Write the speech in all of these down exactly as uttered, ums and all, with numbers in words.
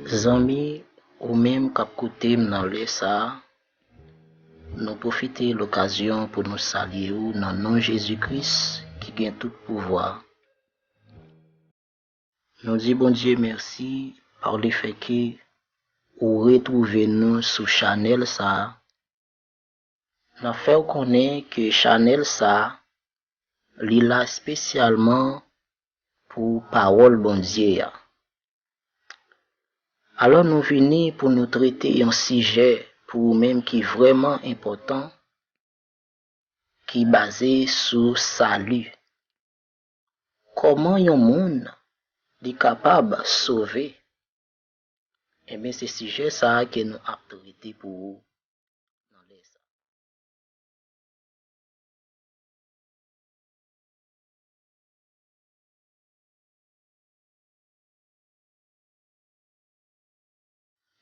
Zanmi, ou menm k ap koute m nan lè sa a, nou pwofite lokazyon pou nou salye w nan non Jezi Kris ki gen tout pouvwa. Nou di Bondye mèsi pa lefètke ou retwouve nou sou chanèl sa a. N ap fè w konnen ke chanèl sa a, li la espesyalman pou pawòl Bondye a. Alò, nou vini pou nou trete yon sijè pou ou menm ki vrèman enpòtan, ki baze sou sali. Kòman yon moun li kapab sove? Ebyen, se sijè sa a ke nou ap trete pou ou nan lè sa.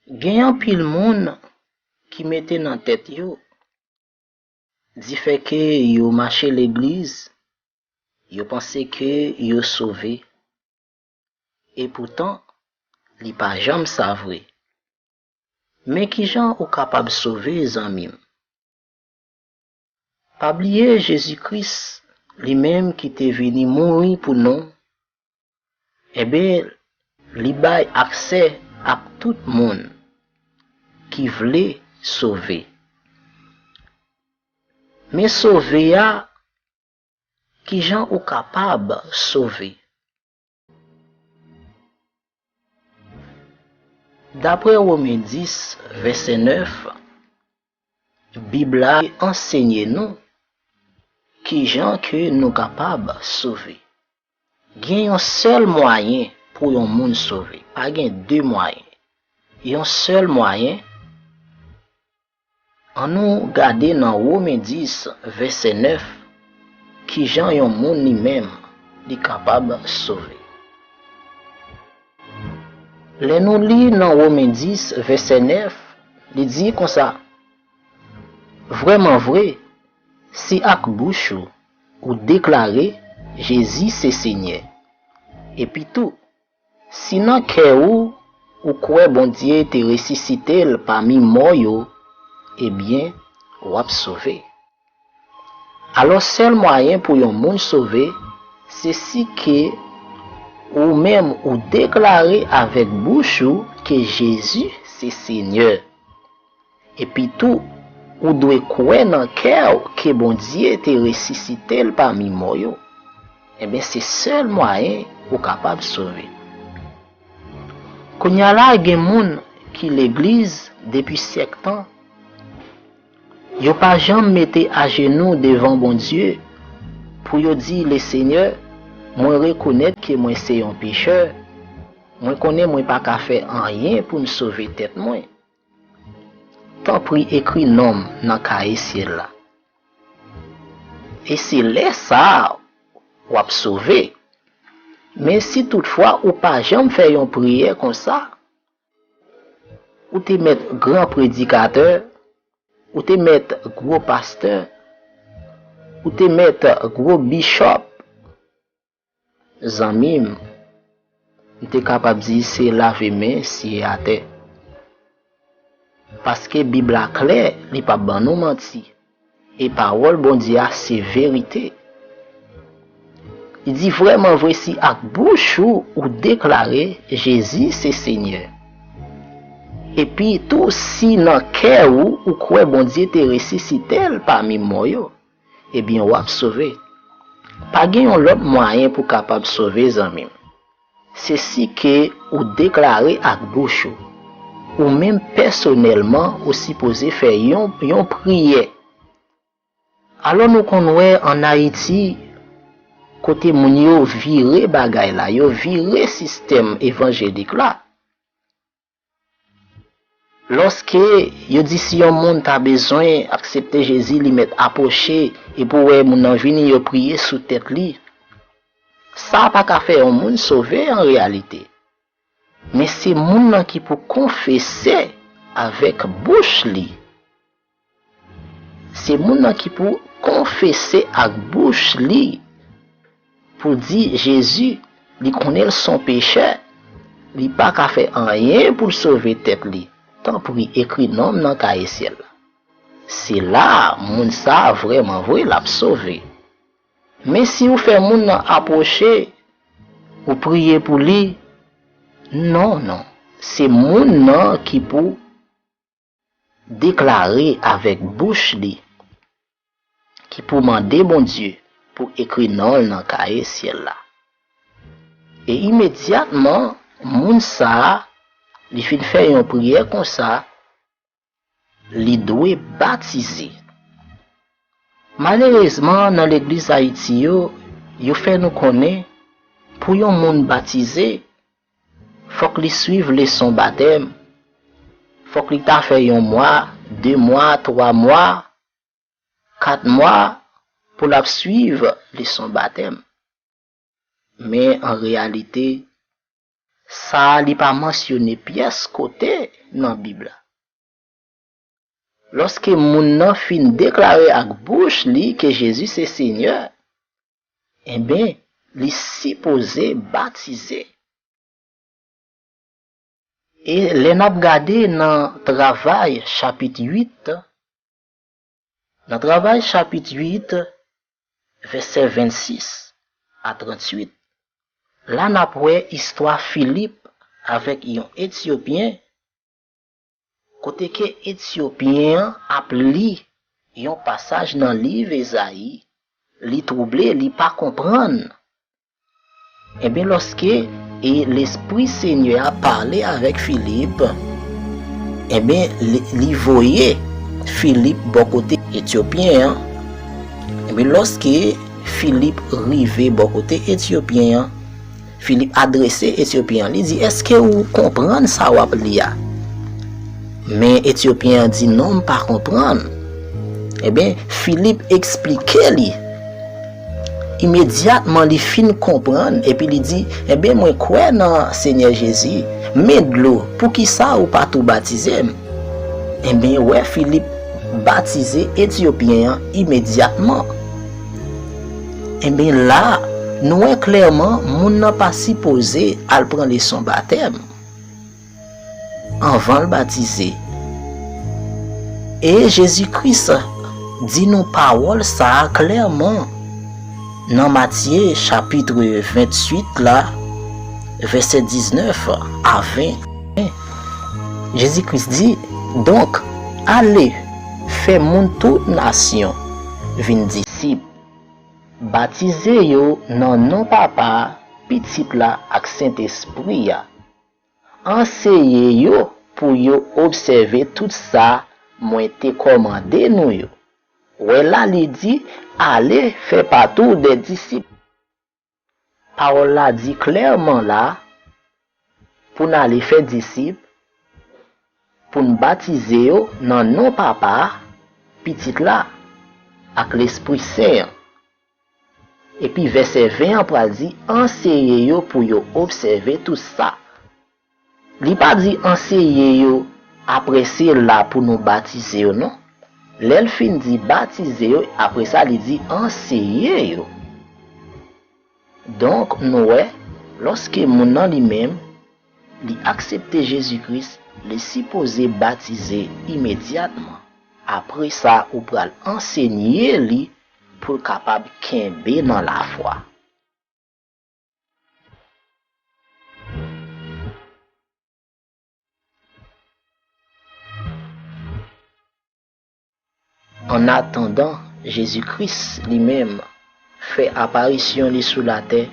Gen anpil moun ki mete nan tèt yo, difètke yo mache legliz, yo panse ke yo sove. Epoutan, li pa janm sa vre. Men kijan ou kapab sove, zanmi m? Pa bliye Jezi Kris, li menm ki te vini mouri pou nou, enben, li bay aksè ak tout moun ki vle sove. Men sove a, kijan ou kapab sove? Daprè Women dis, vèsè nèf, Bib la ansenye nou kijan ke nou kapab sove. Gen yon sèl mwayen pou yon moun sove. Pa gen de mwayen. Yon sèl mwayen. Annou gade nan Women dis, vèsè nèf, kijan yon moun li menm li kapab sove. Lè nou li nan Women dis, vèsè nèf, li di konsa, vrèman vre, si ak bouch ou, ou deklare Jezi se Senyè, epi tou, si nan kè ou, ou kwè Bondye te resisite l pami mò yo, ebyen, w ap sove. Alò, sèl mwayen pou yon moun sove, se si ke ou menm ou deklare avèk bouch ou ke Jezi se Senyè. Epi tou, ou dwe kwè nan kè w ke Bondye te resisite l pami mò yo. Ebyen, se sèl mwayen ou kapab sove. Kounye a la, gen moun ki legliz depi syèk tan. Yo pa janm mete ajenou devan Bondye pou yo di, Lesenyè, mwen rekonèt ke mwen se yon pechè. Mwen konnen mwen pa ka fè anyen pou m sove tèt mwen. Tanpri, ekri non m nan kaye syèl la. E se lè sa a w ap sove. Men si toutfwa ou pa janm fè yon priyè konsa, ou te mèt gran predikatè, ou te mèt gwo pastè, ou te mèt gwo bichòp, zanmi m, m te kapab di se lave men siye atè. Paske Bib la klè, li p ap ban nou manti. E pawòl Bondye a se verite. Li di, vrèman vre, si ak bouch ou, ou deklare Jezi se Senyè, epi tou si nan kè ou, ou kwè Bondye te resisite l pami mò yo, ebyen, w ap sove. Pa gen yon lòt mwayen pou w kapab sove, zanmi m. Se si ke ou deklare ak bouch ou. Ou menm pèsonèlman, ou sipoze fè yon, yon priyè. Alò, nou konn wè ann Ayiti, kote moun yo vire bagay la, yo vire sistèm evanjelik la. Lòske yo di si yon moun ta bezwen aksepte Jezi, li mèt apwoche, epi w wè moun nan vini, yo priye sou tèt li. Sa pa ka fè yon moun sove an reyalite. Men se moun nan ki pou konfese avèk bouch li. Se moun nan ki pou konfese ak bouch li pou l di Jezi, li konnen l se yon pechè, li pa ka fè anyen pou l sove tèt li, tanpri ekri non m nan kaye syèl la. Se la a, moun sa a vrèman vre l ap sove. Men si w fè moun nan apwoche, ou priye pou li, non, non, se moun nan ki pou deklare avèk bouch li, ki pou mande Bondye pou ekri non l nan kaye syèl la. E imedyatman, moun sa a, li fin fè yon priyè konsa, li dwe batize. Malerezman, nan legliz Ayiti yo, yo fè nou konnen, pou yon moun batize, fòk li swiv leson batèm. Fòk li ta fè yon mwa, de mwa, twa mwa, kat mwa pou l ap swiv leson batèm. Men an reyalite, sa a li pa mansyone pyès kote nan Bib la. Lòske moun nan fin deklare ak bouch li ke Jezi se Senyè, enben, li sipoze batize. E lè n ap gade nan Travay chapit uit, nan Travay chapit uit, vèsè vennsis a tranntuit, la n ap wè istwa Filip avèk yon Etyopyen, kote ke Etyopyen an ap li yon pasaj nan liv Ezayi, li twouble, li pa konprann. Enben, lòske e Lespri Senyè a pale avèk Filip, enben, li, li voye Filip bò kote Etyopyen an. Enben, lòske Filip rive bò kote Etyopyen an, Filip adrese Etyopyen an, li di, "Èske ou konprann sa w ap li a?" Men Etyopyen an di, "Non, m pa konprann." Ebyen, Filip eksplike li. Imedyatman, li fin konprann, epi li di, "Ebyen, mwen kwè nan Senyè Jezi, men dlo, poukisa ou pa tou batize m?" Ebyen, wè Filip batize Etyopyen an imedyatman. Ebyen, la, nou wè klèman, moun nan pa sipoze al pran leson batèm anvan l batize. E Jezi Kris di nou pawòl sa a klèman nan Matye chapit venntuit la, vèsè diznèf a ven. Jezi Kris di, "Donk, ale, fè moun tout nasyon vin disip. Batize yo nan non Papa a, Pitit la ak Sentespri a. Anseye yo pou yo obsève tout sa mwen te kòmande nou yo." Wè la, li di, "Ale, fè patou dè disip." Pawòl la di klèman la, pou n ale fè disip, pou n batize yo nan non Papa a, Pitit la, ak Lespri Sen an. Epi vèsè ven an pral di, "Anseye yo pou yo obsève tout sa." Li pa di anseye yo, apre se la pou nou batize yo, non. Lè l fin di batize yo, apre sa li di anseye yo. Donk, nou wè, lòske moun nan li menm, li aksepte Jezi Kris, li sipoze batize imedyatman. Apre sa, ou pral ansenye li pou l kapab kenbe nan lafwa. Annatandan, Jezi Kris li menm fè aparisyon li sou latè,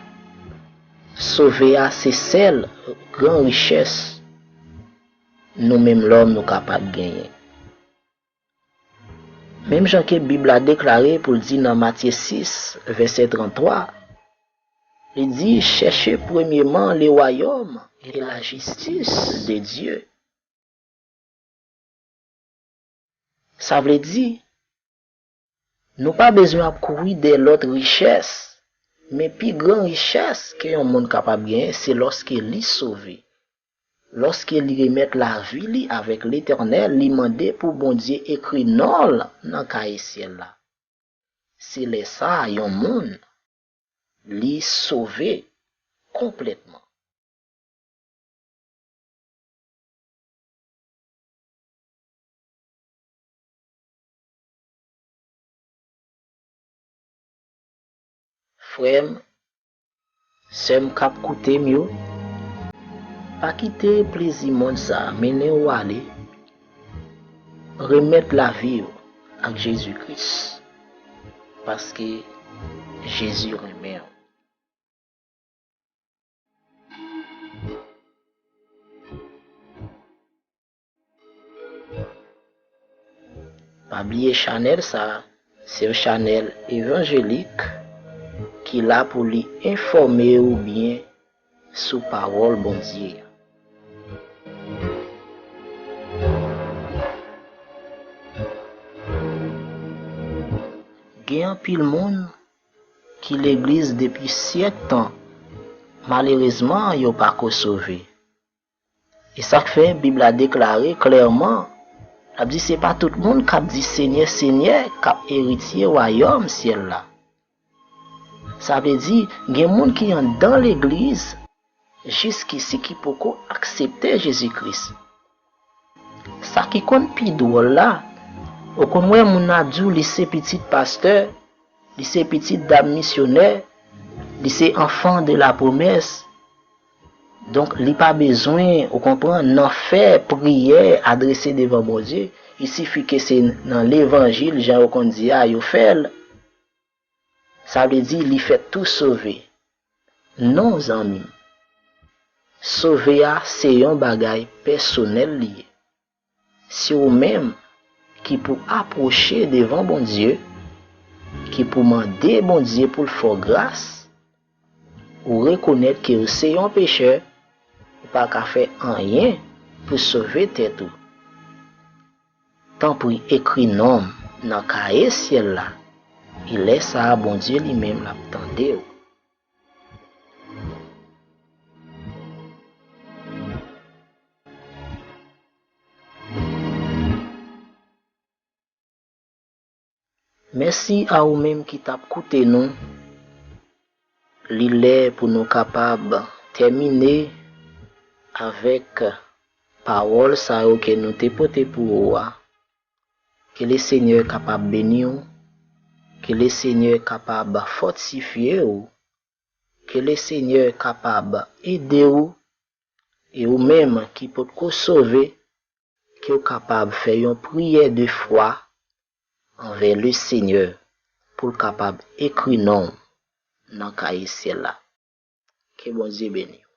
Sovè a se sèl gran richès nou menm lòm nou kapab genyen. Menm jan ke Bib la deklare pou l di nan Matye sis, vèsè tranntwa, li di, "Chèche premyeman le wayòm e la jistis de Dye." Sa vle di, nou pa bezwen ap kouri dèyè lòt richès, men pi gran richès ke yon moun kapab genyen, se lòske li sove. Lòske li remèt lavi li avèk Letènèl, li mande pou Bondye ekri non l nan kaye syèl la. Se lè sa a yon moun, li sove konplètman. Frè m, sè m k ap koute m yo, pa kite plezi mond sa a mennen w ale. Remèt lavi w ak Jezi Kris, paske Jezi renmen w. Pa bliye chanèl sa a, se yon chanèl evanjelik ki la pou li enfòme w byen sou pawòl Bondye a. Gen anpil moun ki legliz depi syèk tan, malerezman, yo pa ko sove. E sa k fè Bib la deklare klèman, l ap di se pa tout moun k ap di Senyè, Senyè, k ap eritye wayòm syèl la. Sa vle di, gen moun ki anndan legliz jiskisi ki poko aksepte Jezi Kris. Sa ki konn pi dwòl la, ou konn wè moun nan ap di w li se pitit pastè, li se pitit dam misyonè, li se enfant de la promesse. Donk, li pa bezwen, ou konprann, nan fè priyè adrese devan Bondye. Il sifi ke se nan levanjil, jan yo konn di a, yo fè l. Sa vle di li fè tou sove. Non, zanmi m. Sove a se yon bagay pèsonèl li ye. Se ou menm ki pou apwoche devan Bondye, ki pou mande Bondye pou l fè w gras, ou rekonèt ke w se yon pechè, ou pa ka fè anyen pou sove tèt ou. Tanpri, ekri non m nan kaye syèl la, e lè sa a, Bondye li menm l ap tande w. Mèsi a ou menm ki t ap koute nou. Li lè pou nou kapab tèmine avèk pawòl sa yo ke nou te pote pou ou a. Ke le Senyè kapab beni w. Ke le Senyè kapab fòtifye w. Ke le Senyè kapab ede w. E ou menm ki potko sove, ke w kapab fè yon priyè de fwa anvè le Senyè pou l kapab ekri non w nan kaye syèl la. Ke Bondye beni w.